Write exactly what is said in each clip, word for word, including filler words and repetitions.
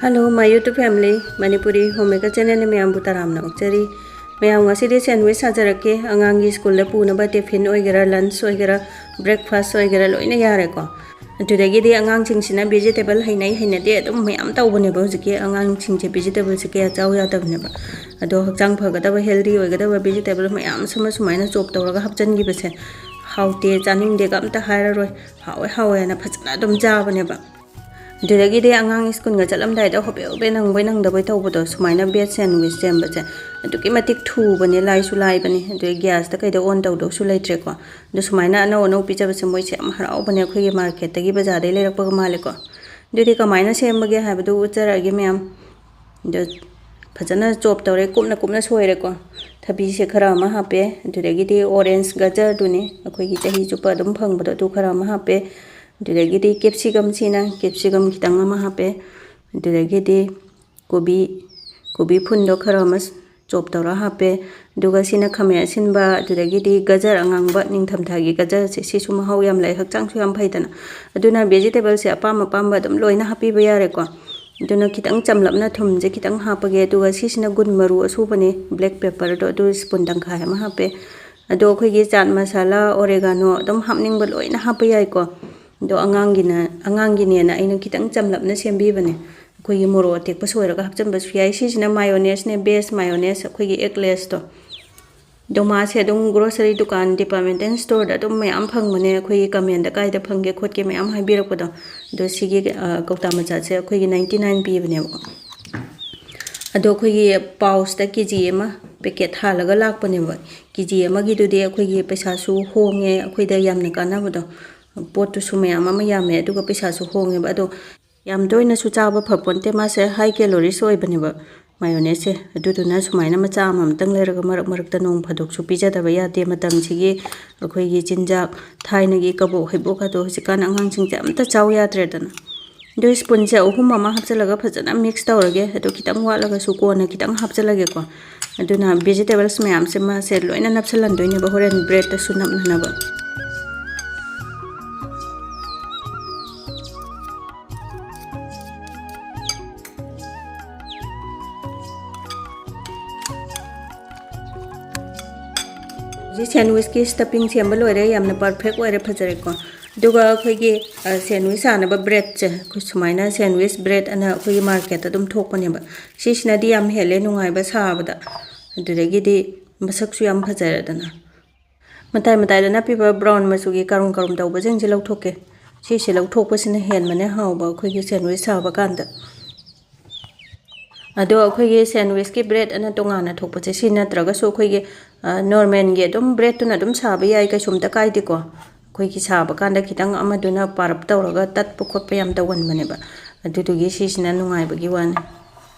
Hello, my YouTube family, Manipuri Homemaker channelꯅ ꯃꯌꯥꯝꯕꯨ ꯇꯔꯥꯝꯅ ꯑꯣꯛꯆꯔꯤ꯫ ꯃꯌꯥꯝ, ꯉꯁꯤꯗꯤ sandwich ꯁꯥꯖꯔꯛꯀꯦ꯫ ꯑꯉꯥꯡꯒꯤ ꯁ꯭ꯀꯨꯜꯗ ꯄꯨꯅꯕ tiffin ꯑꯣꯏꯒꯦꯔꯥ, lunch ꯑꯣꯏꯒꯦꯔꯥ, breakfast ꯑꯣꯏꯒꯦꯔꯥ, ꯂꯣꯏꯅ ꯌꯥꯔꯦꯀꯣ꯫ ꯑꯗꯨꯗꯒꯤꯗꯤ ꯑꯉꯥꯡꯁꯤꯡꯁꯤꯅ vegetable ꯍꯩꯅꯩ ꯍꯩꯅꯗꯦ ꯑꯗꯨꯝ ꯃꯌꯥꯝ ꯇꯧꯕꯅꯦꯕ꯫ ꯍꯧꯖꯤꯛꯀꯤ ꯑꯉꯥꯡꯁꯤꯡꯁꯦ vegetableꯁꯦ ꯀꯌꯥ ꯆꯥꯎ ꯌꯥꯗꯕꯅꯦꯕ꯫ ꯑꯗꯣ ꯍꯛꯆꯥꯡ ꯐꯒꯗꯕ, healthy ꯑꯣꯏꯒꯗꯕ vegetable ꯃꯌꯥꯝ ꯑꯃ ꯁꯨꯃꯥꯏꯅ chop ꯇꯧꯔꯒ ꯍꯥꯞꯆꯤꯟꯈꯤꯕꯁꯦ ꯍꯥꯎꯇꯦ, ꯆꯥꯅꯤꯡꯗꯦꯒ ꯑꯝꯇ ꯍꯥꯏꯔꯔꯣꯏ, ꯍꯥꯎꯋꯦ ꯍꯥꯎꯋꯦꯅ ꯐꯖꯅ ꯑꯗꯨꯝ ꯆꯥꯕꯅꯦꯕ꯫ ꯑꯗꯨꯗꯒꯤꯗꯤ ꯑꯉꯥꯡ ꯁ꯭ꯀꯨꯜꯒ ꯆꯠꯂꯝꯗꯥꯏꯗ ꯍꯣꯕꯦ ꯍꯣꯕꯦ ꯅꯪꯕꯣꯏ ꯅꯪꯗꯕꯣꯏ ꯇꯧꯕꯗꯣ, ꯁꯨꯃꯥꯏꯅ veg sandwich ꯁꯦꯝꯕꯁꯦ ꯑꯗꯨꯛꯀꯤ ꯃꯇꯤꯛ ꯊꯨꯕꯅꯦ, ꯂꯥꯏꯁꯨ ꯂꯥꯏꯕꯅꯦ꯫ ꯑꯗꯨꯗꯒꯤ gasꯇ ꯀꯩꯗ on ꯇꯧꯗꯧꯁꯨ ꯂꯩꯇ꯭ꯔꯦꯀꯣ꯫ ꯑꯗꯣ ꯁꯨꯃꯥꯏꯅ ꯑꯅꯧ ꯑꯅꯧ ꯄꯤꯖꯕꯁꯦ ꯃꯣꯏꯁꯦ ꯌꯥꯝ ꯍꯔꯥꯎꯕꯅꯦ, ꯑꯩꯈꯣꯏꯒꯤ marketꯇꯒꯤ, ꯕꯖꯥꯔꯗꯒꯤ ꯂꯩꯔꯛꯄꯒ ꯃꯥꯜꯂꯦꯀꯣ꯫ ꯑꯗꯨꯗꯤ ꯀꯃꯥꯏꯅ ꯁꯦꯝꯕꯒꯦ ꯍꯥꯏꯕꯗꯨ ꯎꯠꯆꯔꯛꯑꯒꯦ ꯃꯌꯥꯝ꯫ ꯑꯗꯣ ꯐꯖꯅ chop ꯇꯧꯔꯦ, ꯀꯨꯞꯅ ꯀꯨꯞꯅ ꯁꯣꯏꯔꯦꯀꯣ꯫ ꯊꯕꯤꯁꯦ ꯈꯔ ꯑꯃ ꯍꯥꯞꯄꯦ, ꯑꯗꯨꯗꯒꯤꯗꯤ orange ꯒꯖꯔꯗꯨꯅꯤ ꯑꯩꯈꯣꯏꯒꯤ ꯆꯍꯤ ꯆꯨꯞꯄ ꯑꯗꯨꯝ ꯐꯪꯕꯗꯣ, ꯑꯗꯨ ꯈꯔ ꯑꯃ ꯍꯥꯞꯄꯦ꯫ ꯑꯗꯨꯗꯒꯤꯗꯤ capsicumꯁꯤꯅ, capsicum ꯈꯤꯇꯪ ꯑꯃ ꯍꯥꯞꯄꯦ꯫ ꯑꯗꯨꯗꯒꯤꯗꯤ ꯀꯣꯕꯤ, ꯀꯣꯕꯤ ꯐꯨꯜꯗꯣ ꯈꯔ ꯑꯃ chop ꯇꯧꯔ ꯍꯥꯞꯄꯦ꯫ ꯑꯗꯨꯒ ꯁꯤꯅ ꯈꯥꯃꯦꯟ ꯑꯁꯤꯟꯕ, ꯑꯗꯨꯗꯒꯤꯗꯤ ꯒꯖꯔ ꯑꯉꯥꯡꯕ, ꯅꯤꯡꯊꯝꯊꯥꯒꯤ ꯒꯖꯔꯁꯦ, ꯁꯤꯁꯨ ꯃꯍꯥꯎ ꯌꯥꯝ ꯂꯩ, ꯍꯛꯆꯥꯡꯁꯨ ꯌꯥꯝ ꯐꯩꯗꯅ꯫ ꯑꯗꯨꯅ vegetableꯁꯦ ꯑꯄꯥꯝ ꯑꯄꯥꯝꯕ ꯑꯗꯨꯝ ꯂꯣꯏꯅ ꯍꯥꯞꯄꯤꯕ ꯌꯥꯔꯦꯀꯣ꯫ ꯑꯗꯨꯅ ꯈꯤꯇꯪ ꯆꯝꯂꯞꯅ ꯊꯨꯝꯁꯦ ꯈꯤꯇꯪ ꯍꯥꯞꯄꯒꯦ꯫ ꯑꯗꯨꯒ ꯁꯤꯁꯤꯅ ꯒꯨꯟ ꯃꯔꯨ ꯑꯁꯨꯕꯅꯦ, black pepperꯗꯣ, ꯑꯗꯨ spoon ꯇꯪꯈꯥꯏ ꯑꯃ ꯍꯥꯞꯄꯦ꯫ ꯑꯗꯣ ꯑꯩꯈꯣꯏꯒꯤ ꯆꯥꯠ ꯃꯁꯥꯂꯥ, oregano ꯑꯗꯨꯝ ꯍꯥꯞꯅꯤꯡꯕ ꯂꯣꯏꯅ ꯍꯥꯞꯄ ꯌꯥꯏꯀꯣ꯫ ꯑꯗꯣ ꯑꯉꯥꯡꯒꯤꯅ, ꯑꯉꯥꯡꯒꯤꯅꯦꯅ ꯑꯩꯅ ꯈꯤꯇꯪ ꯆꯝꯂꯞꯅ ꯁꯦꯝꯕꯤꯕꯅꯦ꯫ ꯑꯩꯈꯣꯏꯒꯤ ꯃꯣꯔꯣꯛ ꯑꯇꯦꯛꯄ ꯁꯣꯏꯔꯒ ꯍꯥꯞꯆꯤꯟꯕꯁꯨ ꯌꯥꯏ꯫ ꯁꯤꯁꯤꯅ mayonnaise ꯅꯦ, base mayonnaise, ꯑꯩꯈꯣꯏꯒꯤ eggless ꯇꯣ꯫ ꯑꯗꯣ ꯃꯥꯁꯦ ꯑꯗꯨꯝ grocery ꯗꯨꯀꯥꯟ, department storeꯗ ꯑꯗꯨꯝ ꯃꯌꯥꯝ ꯐꯪꯕꯅꯦ꯫ ꯑꯩꯈꯣꯏꯒꯤ comment ꯀꯥꯏꯗ ꯐꯪꯒꯦ ꯈꯣꯠꯀꯦ ꯃꯌꯥꯝ ꯍꯥꯏꯕꯤꯔꯛꯄꯗꯣ꯫ ꯑꯗꯣ ꯁꯤꯒꯤ, ꯑ, ꯀꯧꯇꯥ ꯃꯆꯥꯁꯦ ꯑꯩꯈꯣꯏꯒꯤ ninety nine ꯄꯤꯕꯅꯦꯕꯀꯣ꯫ ꯑꯗꯣ ꯑꯩꯈꯣꯏꯒꯤ pouchꯇ KG ꯑꯃ packet ꯍꯥꯜꯂꯒ ꯂꯥꯛꯄꯅꯦꯕ꯫ KG ꯑꯃꯒꯤꯗꯨꯗꯤ ꯑꯩꯈꯣꯏꯒꯤ ꯄꯩꯁꯥꯁꯨ ꯍꯣꯡꯉꯦ, ꯑꯩꯈꯣꯏꯗ ꯌꯥꯝꯅ ꯀꯥꯟꯅꯕꯗꯣ꯫ ꯄꯣꯠꯇꯨꯁꯨ ꯃꯌꯥꯝ ꯑꯃ ꯌꯥꯝꯃꯦ, ꯑꯗꯨꯒ ꯄꯩꯁꯥꯁꯨ ꯍꯣꯡꯉꯦꯕ꯫ ꯑꯗꯣ ꯌꯥꯝ ꯇꯣꯏꯅꯁꯨ ꯆꯥꯕ ꯐꯄꯣꯟꯇꯦ, ꯃꯥꯁꯦ high calories ꯑꯣꯏꯕꯅꯦꯕ, mayonnaiseꯁꯦ꯫ ꯑꯗꯨꯗꯨꯅ ꯁꯨꯃꯥꯏꯅ ꯃꯆꯥ ꯑꯃꯃꯝꯇꯪ ꯂꯩꯔꯒ ꯃꯔꯛ ꯃꯔꯛꯇ ꯅꯣꯡ ꯐꯥꯗꯣꯛꯁꯨ ꯄꯤꯖꯗꯕ ꯌꯥꯗꯦ꯫ ꯃꯇꯝꯁꯤꯒꯤ ꯑꯩꯈꯣꯏꯒꯤ ꯆꯤꯟꯖꯥꯛ, ꯊꯥꯏꯅꯒꯤ ꯀꯕꯣꯛ ꯍꯩꯕꯣꯛꯀꯗꯣ ꯍꯧꯖꯤꯛꯀꯥꯟ ꯑꯉꯥꯡꯁꯤꯡꯁꯦ ꯑꯝꯇ ꯆꯥꯎ ꯌꯥꯗ꯭ꯔꯦꯗꯅ꯫ ꯑꯗꯨ spoonꯁꯦ ꯑꯍꯨꯝ ꯑꯃ ꯍꯥꯞꯆꯤꯜꯂꯒ ꯐꯖꯅ mix ꯇꯧꯔꯒꯦ꯫ ꯑꯗꯨ ꯈꯤꯇꯪ ꯋꯥꯠꯂꯒꯁꯨ ꯀꯣꯟꯅ ꯈꯤꯇꯪ ꯍꯥꯞꯆꯤꯜꯂꯒꯦꯀꯣ꯫ ꯑꯗꯨꯅ vegetables ꯃꯌꯥꯝꯁꯦ ꯃꯥꯁꯦ ꯂꯣꯏꯅ ꯅꯞꯁꯤꯜꯍꯟꯗꯣꯏꯅꯦꯕ ꯍꯣꯔꯦꯟ breadꯇꯁꯨ ꯅꯞꯅꯅꯕ꯫ ꯁꯦꯟꯋꯤꯁꯀꯤ ꯁ꯭ꯇꯐꯤꯡ ꯁꯦꯝꯕ ꯂꯣꯏꯔꯦ, ꯌꯥꯝꯅ ꯄꯔꯐꯦꯛ ꯑꯣꯏꯔꯦ, ꯐꯖꯔꯦꯀꯣ꯫ ꯑꯗꯨꯒ ꯑꯩꯈꯣꯏꯒꯤ ꯁꯦꯟꯋꯤꯁ ꯁꯥꯅꯕ ꯕ꯭ꯔꯦꯗꯁꯦ, ꯑꯩꯈꯣꯏ ꯁꯨꯃꯥꯏꯅ ꯁꯦꯟꯋꯤꯁ ꯕ꯭ꯔꯦꯗ ꯑꯅ ꯑꯩꯈꯣꯏꯒꯤ ꯃꯥꯔꯀꯦꯠꯇ ꯑꯗꯨꯝ ꯊꯣꯛꯄꯅꯦꯕ꯫ ꯁꯤꯁꯤꯅꯗꯤ ꯌꯥꯝ ꯍꯦꯜꯂꯦ ꯅꯨꯡꯉꯥꯏꯕ ꯁꯥꯕꯗ, ꯑꯗꯨꯗꯒꯤꯗꯤ ꯃꯁꯛꯁꯨ ꯌꯥꯝ ꯐꯖꯔꯦꯗꯅ꯫ ꯃꯇꯥꯏ ꯃꯇꯥꯏꯗ ꯅꯞꯄꯤꯕ ꯕ꯭ꯔꯥꯎꯟ ꯃꯆꯨꯒꯤ ꯀꯔꯨꯝ ꯀꯔꯨꯝ ꯇꯧꯕꯁꯤꯡꯁꯦ ꯂꯧꯊꯣꯛꯀꯦ꯫ ꯁꯤꯁꯦ ꯂꯧꯊꯣꯛꯄꯁꯤꯅ ꯍꯦꯟꯕꯅꯦ ꯍꯥꯎꯕ ꯑꯩꯈꯣꯏꯒꯤ ꯁꯦꯟꯋꯤꯁ ꯁꯥꯕ ꯀꯥꯟꯗ꯫ ꯑꯗꯣ ꯑꯩꯈꯣꯏꯒꯤ ꯁꯦꯟꯋꯤꯁꯀꯤ ꯕ꯭ꯔꯦꯗ ꯑꯅ ꯇꯣꯉꯥꯟꯅ ꯊꯣꯛꯄꯁꯦ, ꯁꯤ ꯅꯠꯇ꯭ꯔꯒꯁꯨ ꯑꯩꯈꯣꯏꯒꯤ ꯅꯣꯔꯃꯦꯜꯒꯤ ꯑꯗꯨꯝ ꯕ꯭ꯔꯦꯗꯇꯨꯅ ꯑꯗꯨꯝ ꯁꯥꯕ ꯌꯥꯏ, ꯀꯩꯁꯨꯝꯇ ꯀꯥꯏꯗꯦꯀꯣ꯫ ꯑꯩꯈꯣꯏꯒꯤ ꯁꯥꯕ ꯀꯥꯟꯗ ꯈꯤꯇꯪ ꯑꯃꯗꯨꯅ ꯄꯥꯔꯞ ꯇꯧꯔꯒ ꯇꯠꯄ ꯈꯣꯠꯄ ꯌꯥꯝ ꯇꯧꯒꯟꯕꯅꯦꯕ꯫ ꯑꯗꯨꯗꯨꯒꯤ ꯁꯤꯁꯤꯅ ꯅꯨꯡꯉꯥꯏꯕꯒꯤ ꯋꯥꯅꯤ,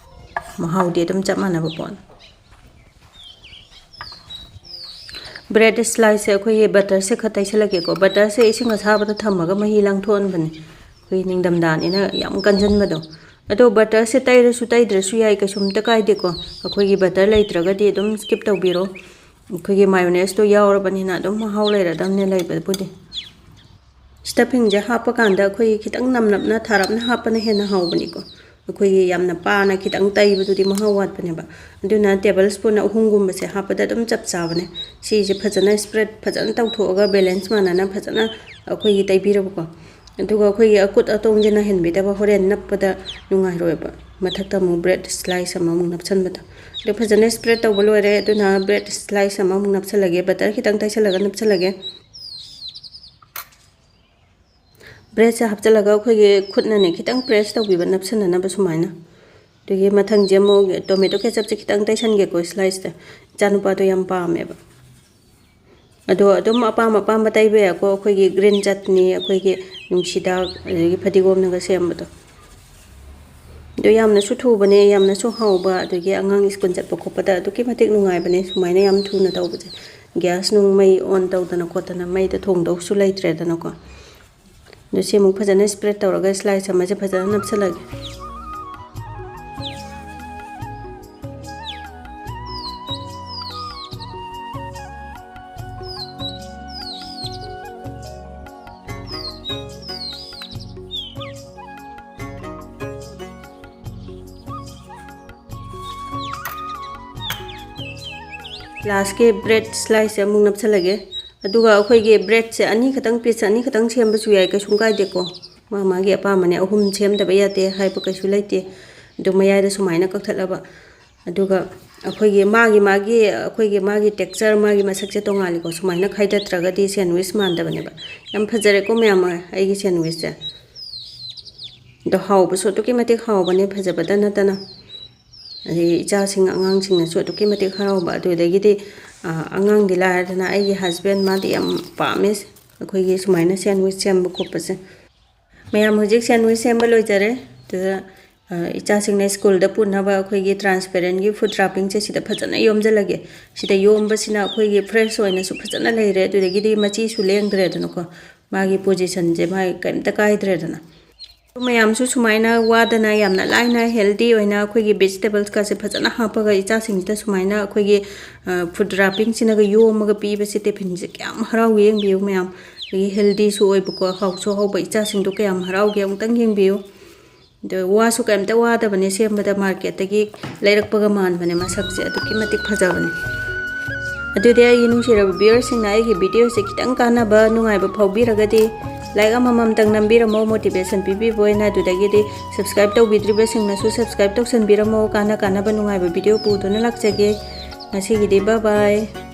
ꯃꯍꯥꯎꯗꯤ ꯑꯗꯨꯝ ꯆꯞ ꯃꯥꯟꯅꯕ ꯄꯣꯠꯅꯤ꯫ ꯕ꯭ꯔꯦꯗ ꯁ꯭ꯂꯥꯏꯁꯁꯦ ꯑꯩꯈꯣꯏꯒꯤ ꯕꯇꯔꯁꯦ ꯈꯔ ꯇꯩꯁꯜꯂꯛꯀꯦꯀꯣ꯫ ꯕꯇꯔꯁꯦ ꯏꯁꯤꯡ ꯑꯁꯥꯕꯗ ꯊꯝꯃꯒ ꯃꯍꯤ ꯂꯥꯡꯊꯣꯛꯍꯟꯕꯅꯦ, ꯑꯩꯈꯣꯏ ꯅꯤꯡꯊꯝꯊꯥꯅꯤꯅ ꯌꯥꯝ ꯀꯟꯖꯟꯕꯗꯣ꯫ ꯑꯗꯣ ꯕꯇꯔꯁꯦ ꯇꯩꯔꯁꯨ ꯇꯩꯗ꯭ꯔꯁꯨ ꯌꯥꯏ, ꯀꯩꯁꯨꯝꯇ ꯀꯥꯏꯗꯦꯀꯣ꯫ ꯑꯩꯈꯣꯏꯒꯤ ꯕꯇꯔ ꯂꯩꯇ꯭ꯔꯒꯗꯤ ꯑꯗꯨꯝ ꯁ꯭ꯀꯤꯞ ꯇꯧꯕꯤꯔꯣ꯫ ꯑꯩꯈꯣꯏꯒꯤ ꯃꯥꯌꯣꯅꯦꯁꯇꯣ ꯌꯥꯎꯔꯕꯅꯤꯅ ꯑꯗꯨꯝ ꯃꯍꯥꯎ ꯂꯩꯔꯗꯝꯅꯦ ꯂꯩꯕꯕꯨꯗꯤ꯫ ꯁ꯭ꯇꯐꯤꯡꯁꯦ ꯍꯥꯞꯄ ꯀꯥꯟꯗ ꯑꯩꯈꯣꯏꯒꯤ ꯈꯤꯇꯪ ꯅꯝꯂꯞꯅ ꯊꯥꯔꯞꯅ ꯍꯥꯞꯄꯅ ꯍꯦꯟꯅ ꯍꯥꯎꯕꯅꯤꯀꯣ꯫ ꯑꯩꯈꯣꯏꯒꯤ ꯌꯥꯝꯅ ꯄꯥꯅ ꯈꯤꯇꯪ ꯇꯩꯕꯗꯨꯗꯤ ꯃꯍꯥꯎ ꯋꯥꯠꯄꯅꯦꯕ꯫ ꯑꯗꯨꯅ ꯇꯦꯕꯜ ꯁ꯭ꯄꯨꯟ ꯑꯍꯨꯝꯒꯨꯝꯕꯁꯦ ꯍꯥꯞꯄꯗ ꯑꯗꯨꯝ ꯆꯞ ꯆꯥꯕꯅꯦ꯫ ꯁꯤꯁꯦ ꯐꯖꯅ ꯁ꯭ꯄ꯭ꯔꯦꯗ ꯐꯖꯅ ꯇꯧꯊꯣꯛꯑꯒ ꯕꯦꯂꯦꯟꯁ ꯃꯥꯟꯅꯅ ꯐꯖꯅ ꯑꯩꯈꯣꯏꯒꯤ ꯇꯩꯕꯤꯔꯕꯀꯣ꯫ ꯑꯗꯨꯒ ꯑꯩꯈꯣꯏꯒꯤ ꯑꯀꯨꯠ ꯑꯇꯣꯡꯁꯦ ꯅꯥꯏꯍꯟꯕꯤꯗꯕ, ꯍꯣꯔꯦꯟ ꯅꯞꯄꯗ ꯅꯨꯡꯉꯥꯏꯔꯣꯏꯕ꯫ ꯃꯊꯛꯇ ꯑꯃꯨꯛ ꯕ꯭ꯔꯦꯗ ꯁ꯭ꯂꯥꯏꯁ ꯑꯃꯃꯨꯛ ꯅꯞꯁꯟꯕꯗꯣ꯫ ꯑꯗꯣ ꯐꯖꯅ ꯁ꯭ꯄ꯭ꯔꯦꯗ ꯇꯧꯕ ꯂꯣꯏꯔꯦ꯫ ꯑꯗꯨꯅ ꯕ꯭ꯔꯦꯗ ꯁ꯭ꯂꯥꯏꯁ ꯑꯃꯃꯨꯛ ꯅꯞꯁꯜꯂꯒꯦ, ꯕꯇꯔ ꯈꯤꯇꯪ ꯇꯩꯁꯜꯂꯒ ꯅꯞꯁꯜꯂꯒꯦ꯫ ꯕ꯭ꯔꯦꯗꯁꯦ ꯍꯥꯞꯆꯤꯜꯂꯒ ꯑꯩꯈꯣꯏꯒꯤ ꯈꯨꯠꯅꯅꯦ ꯈꯤꯇꯪ ꯄ꯭ꯔꯦꯁ ꯇꯧꯕꯤꯕ, ꯅꯞꯁꯟꯅꯅꯕ ꯁꯨꯃꯥꯏꯅ꯫ ꯑꯗꯨꯒꯤ ꯃꯊꯪꯁꯦ ꯑꯃꯨꯛ ꯇꯣꯃꯦꯇꯣ ꯀꯦꯆꯞꯁꯦ ꯈꯤꯇꯪ ꯇꯩꯁꯟꯒꯦꯀꯣ, ꯁ꯭ꯂꯥꯏꯁꯇ꯫ ꯏꯆꯥꯅꯨꯄꯥꯗꯣ ꯌꯥꯝ ꯄꯥꯝꯃꯦꯕ꯫ ꯑꯗꯣ ꯑꯗꯨꯝ ꯑꯄꯥꯝ ꯑꯄꯥꯝꯕ ꯇꯩꯕ ꯌꯥꯏꯀꯣ꯫ ꯑꯩꯈꯣꯏꯒꯤ ꯒ꯭ꯔꯤꯟ ꯆꯠꯅꯤ, ꯑꯩꯈꯣꯏꯒꯤ ꯅꯨꯡꯁꯤꯗꯥꯛ, ꯑꯗꯒꯤ ꯐꯗꯤꯒꯣꯝꯅꯒ ꯁꯦꯝꯕꯗꯣ꯫ ꯑꯗꯣ ꯌꯥꯝꯅꯁꯨ ꯊꯨꯕꯅꯦ, ꯌꯥꯝꯅꯁꯨ ꯍꯥꯎꯕ, ꯑꯗꯒꯤ ꯑꯉꯥꯡ ꯁ꯭ꯀꯨꯜ ꯆꯠꯄ ꯈꯣꯠꯄꯗ ꯑꯗꯨꯛꯀꯤ ꯃꯇꯤꯛ ꯅꯨꯡꯉꯥꯏꯕꯅꯦ ꯁꯨꯃꯥꯏꯅ ꯌꯥꯝ ꯊꯨꯅ ꯇꯧꯕꯁꯦ꯫ ꯒ꯭ꯌꯥꯁ ꯅꯨꯡ ꯃꯩ ꯑꯣꯟ ꯇꯧꯗꯅ ꯈꯣꯠꯇꯅ ꯃꯩꯗ ꯊꯣꯡꯗꯧꯁꯨ ꯂꯩꯇ꯭ꯔꯦꯗꯅꯀꯣ꯫ ꯑꯗꯣ ꯁꯤ ꯑꯃꯨꯛ ꯐꯖꯅ ꯁ꯭ꯄ꯭ꯔꯦꯗ ꯇꯧꯔꯒ ꯁ꯭ꯂꯥꯏꯁ ꯑꯃꯁꯦ ꯐꯖꯅ ꯅꯞꯁꯜꯂꯒꯦ꯫ ꯂꯥꯁꯀꯤ ꯕ꯭ꯔꯦꯗ ꯁ꯭ꯂꯥꯏꯁꯁꯦ ꯑꯃꯨꯛ ꯅꯞꯁꯜꯂꯒꯦ꯫ ꯑꯗꯨꯒ ꯑꯩꯈꯣꯏꯒꯤ ꯕ꯭ꯔꯦꯗꯁꯦ ꯑꯅꯤꯈꯛꯇꯪ, ꯄꯤꯁ ꯑꯅꯤꯈꯛꯇꯪ ꯁꯦꯝꯕꯁꯨ ꯌꯥꯏ, ꯀꯩꯁꯨꯝ ꯀꯥꯏꯗꯦꯀꯣ꯫ ꯃꯥ ꯃꯥꯒꯤ ꯑꯄꯥꯝꯕꯅꯦ, ꯑꯍꯨꯝ ꯁꯦꯝꯗꯕ ꯌꯥꯗꯦ ꯍꯥꯏꯕ ꯀꯩꯁꯨ ꯂꯩꯇꯦ꯫ ꯑꯗꯨ ꯃꯌꯥꯏꯗ ꯁꯨꯃꯥꯏꯅ ꯀꯛꯊꯠꯂꯕ, ꯑꯗꯨꯒ ꯑꯩꯈꯣꯏꯒꯤ ꯃꯥꯒꯤ, ꯃꯥꯒꯤ, ꯑꯩꯈꯣꯏꯒꯤ ꯃꯥꯒꯤ ꯇꯦꯛꯆꯔ, ꯃꯥꯒꯤ ꯃꯁꯛꯁꯦ ꯇꯣꯡꯉꯥꯜꯂꯤꯀꯣ꯫ ꯁꯨꯃꯥꯏꯅ ꯈꯥꯏꯗꯠꯇ꯭ꯔꯒꯗꯤ ꯁꯦꯟꯋꯤꯁ ꯃꯥꯟꯗꯕꯅꯦꯕ꯫ ꯌꯥꯝ ꯐꯖꯔꯦꯀꯣ ꯃꯌꯥꯝ, ꯑꯩꯒꯤ ꯁꯦꯟꯋꯤꯁꯁꯦ꯫ ꯑꯗꯣ ꯍꯥꯎꯕꯁꯨ ꯑꯗꯨꯛꯀꯤ ꯃꯇꯤꯛ ꯍꯥꯎꯕꯅꯦ, ꯐꯖꯕꯇ ꯅꯠꯇꯅ꯫ ꯑꯗꯒꯤ ꯏꯆꯥꯁꯤꯡ, ꯑꯉꯥꯡꯁꯤꯡꯅꯁꯨ ꯑꯗꯨꯛꯀꯤ ꯃꯇꯤꯛ ꯍꯔꯥꯎꯕ꯫ ꯑꯗꯨꯗꯒꯤꯗꯤ, ꯑ, ꯑꯉꯥꯡꯗꯤ ꯂꯥꯏꯔꯗꯅ, ꯑꯩꯒꯤ ꯍꯁꯕꯦꯟ, ꯃꯥꯗꯤ ꯌꯥꯝ ꯄꯥꯝꯃꯦ ꯑꯩꯈꯣꯏꯒꯤ ꯁꯨꯃꯥꯏꯅ ꯁꯦꯟꯋꯤꯁ ꯁꯦꯝꯕ ꯈꯣꯠꯄꯁꯦ꯫ ꯃꯌꯥꯝ, ꯍꯧꯖꯤꯛ ꯁꯦꯟꯋꯤꯁ ꯁꯦꯝꯕ ꯂꯣꯏꯖꯔꯦ꯫ ꯑꯗꯨꯗ, ꯑ, ꯏꯆꯥꯁꯤꯡꯅ ꯁ꯭ꯀꯨꯜꯗ ꯄꯨꯅꯕ ꯑꯩꯈꯣꯏꯒꯤ ꯇ꯭ꯔꯥꯟꯁꯄꯦꯔꯦꯟꯒꯤ ꯐꯨꯗ ꯔꯥꯄꯤꯡꯁꯦ ꯁꯤꯗ ꯐꯖꯅ ꯌꯣꯝꯁꯤꯜꯂꯒꯦ꯫ ꯁꯤꯗ ꯌꯣꯝꯕꯁꯤꯅ ꯑꯩꯈꯣꯏꯒꯤ ꯐ꯭ꯔꯦꯁ ꯑꯣꯏꯅꯁꯨ ꯐꯖꯅ ꯂꯩꯔꯦ, ꯑꯗꯨꯗꯒꯤꯗꯤ ꯃꯆꯤꯁꯨ ꯂꯦꯡꯗ꯭ꯔꯦꯗꯅꯀꯣ꯫ ꯃꯥꯒꯤ ꯄꯣꯖꯤꯁꯟꯁꯦ ꯃꯥꯒꯤ ꯀꯔꯤꯝꯇ ꯀꯥꯏꯗ꯭ꯔꯦꯗꯅ꯫ ꯃꯌꯥꯝꯁꯨ ꯁꯨꯃꯥꯏꯅ ꯋꯥꯗꯅ ꯌꯥꯝꯅ ꯂꯥꯏꯅ ꯍꯦꯜꯗꯤ ꯑꯣꯏꯅ ꯑꯩꯈꯣꯏꯒꯤ ꯚꯦꯖꯤꯇꯦꯕꯜꯁꯀꯁꯦ ꯐꯖꯅ ꯍꯥꯞꯄꯒ ꯏꯆꯥꯁꯤꯡꯁꯤꯗ ꯁꯨꯃꯥꯏꯅ ꯑꯩꯈꯣꯏꯒꯤ, ꯑ, ꯐꯨꯗ ꯔꯥꯄꯤꯡꯁꯤꯅꯒ ꯌꯣꯝꯃꯒ ꯄꯤꯕꯁꯦ, ꯇꯤꯐꯤꯟꯁꯦ ꯀꯌꯥꯝ ꯍꯔꯥꯎꯒꯦ ꯌꯦꯡꯕꯤꯌꯨ ꯃꯌꯥꯝ꯫ ꯑꯗꯒꯤ ꯍꯦꯜꯗꯤꯁꯨ ꯑꯣꯏꯕꯀꯣ, ꯍꯥꯎꯁꯨ ꯍꯥꯎꯕ, ꯏꯆꯥꯁꯤꯡꯗꯣ ꯀꯌꯥꯝ ꯍꯔꯥꯎꯒꯦ ꯑꯃꯨꯛꯇꯪ ꯌꯦꯡꯕꯤꯌꯨ꯫ ꯑꯗꯣ ꯋꯥꯁꯨ ꯀꯩꯝꯇ ꯋꯥꯗꯕꯅꯦ ꯁꯦꯝꯕꯗ, ꯃꯥꯔꯀꯦꯠꯇꯒꯤ ꯂꯩꯔꯛꯄꯒ ꯃꯥꯟꯕꯅꯦ, ꯃꯁꯛꯁꯦ ꯑꯗꯨꯛꯀꯤ ꯃꯇꯤꯛ ꯐꯖꯕꯅꯦ꯫ ꯑꯗꯨꯗꯤ ꯑꯩꯒꯤ ꯅꯨꯡꯁꯤꯔꯕ ꯚꯤꯌꯔꯁꯤꯡꯅ ꯑꯩꯒꯤ ꯚꯤꯗꯤꯑꯣꯁꯦ ꯈꯤꯇꯪ ꯀꯥꯟꯅꯕ, ꯅꯨꯡꯉꯥꯏꯕ ꯐꯥꯎꯕꯤꯔꯒꯗꯤ ꯂꯥꯏꯛ ꯑꯃꯃꯝꯇꯪ ꯅꯝꯕꯤꯔꯝꯃꯣ, ꯃꯣꯇꯤꯚꯦꯁꯟ ꯄꯤꯕꯤꯕ ꯑꯣꯏꯅ꯫ ꯑꯗꯨꯗꯒꯤꯗꯤ ꯁꯕꯁꯀ꯭ꯔꯥꯏꯕ ꯇꯧꯕꯤꯗ꯭ꯔꯤꯕꯁꯤꯡꯅꯁꯨ ꯁꯕꯁꯀ꯭ꯔꯥꯏꯕ ꯇꯧꯁꯟꯕꯤꯔꯝꯃꯣ, ꯀꯥꯟꯅ ꯀꯥꯟꯅꯕ ꯅꯨꯡꯉꯥꯏꯕ ꯚꯤꯗꯤꯑꯣ ꯄꯨꯗꯨꯅ ꯂꯥꯛꯆꯒꯦ꯫ ꯉꯁꯤꯒꯤꯗꯤ ꯕꯥꯏ ꯕꯥꯏ꯫